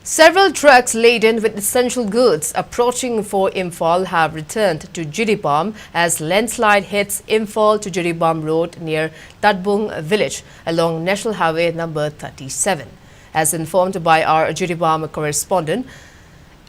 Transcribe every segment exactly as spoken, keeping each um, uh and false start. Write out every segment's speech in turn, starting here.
Several trucks laden with essential goods approaching for Imphal have returned to Jiribam as landslide hits Imphal to Jiribam Road near Tatbung village along National Highway number thirty-seven. As informed by our Jiribam correspondent,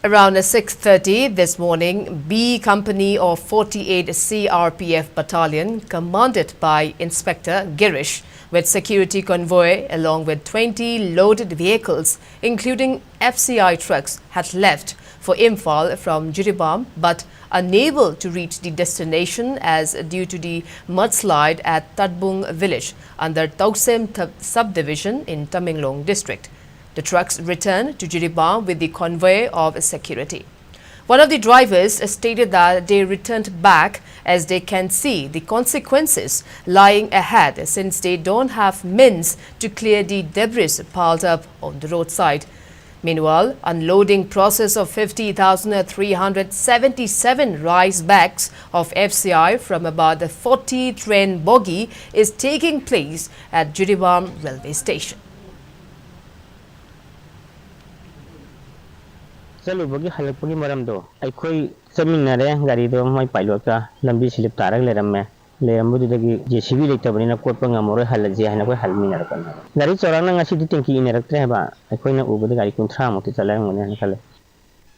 around six thirty this morning, B Company of forty-eight C R P F Battalion, commanded by Inspector Girish, with security convoy along with twenty loaded vehicles, including F C I trucks, had left for Imphal from Jiribam, but unable to reach the destination as due to the mudslide at Tatbung village under Tousem th- subdivision in Tamenglong district. The trucks returned to Jiribam with the convoy of security. One of the drivers stated that they returned back as they can see the consequences lying ahead since they don't have means to clear the debris piled up on the roadside. Meanwhile, unloading process of fifty thousand three hundred seventy-seven rice bags of F C I from about the forty train bogie is taking place at Jiribam railway station. ꯆꯠꯂꯨꯕꯒꯤ ꯍꯜꯂꯛꯄꯒꯤ ꯃꯔꯝꯗꯣ ꯑꯩꯈꯣꯏ ꯆꯠꯃꯤꯟꯅꯔꯦ꯫ ꯒꯥꯔꯤꯗꯣ ꯃꯣꯏ ꯄꯥꯏꯂꯣꯠꯀ ꯂꯝꯕꯤ ꯁꯤꯂꯤꯞ ꯇꯥꯔꯒ ꯂꯩꯔꯝꯃꯦ꯫ ꯂꯩꯔꯝꯕꯗꯨꯗꯒꯤ J C B ꯂꯩꯇꯕꯅꯤꯅ ꯀꯣꯠꯄ ꯉꯝꯃꯔꯣꯏ, ꯍꯜꯂꯁꯦ ꯍꯥꯏꯅ ꯑꯩꯈꯣꯏ ꯍꯜꯃꯤꯟꯅꯔꯛꯄꯅꯦꯕ꯫ ꯒꯥꯔꯤ ꯆꯥꯎꯔꯥꯛꯅ ꯉꯁꯤꯗꯤ ꯇꯦꯡꯀꯤ ꯏꯟꯅꯔꯛꯇ꯭ꯔꯦ ꯍꯥꯏꯕ꯫ ꯑꯩꯈꯣꯏꯅ ꯎꯕꯗ ꯒꯥꯔꯤ ꯀꯨꯟꯊ꯭ꯔꯥꯃꯨꯛꯇꯤ ꯆꯠꯂꯝꯒꯅꯤ ꯍꯥꯏꯅ ꯈꯜꯂꯦ꯫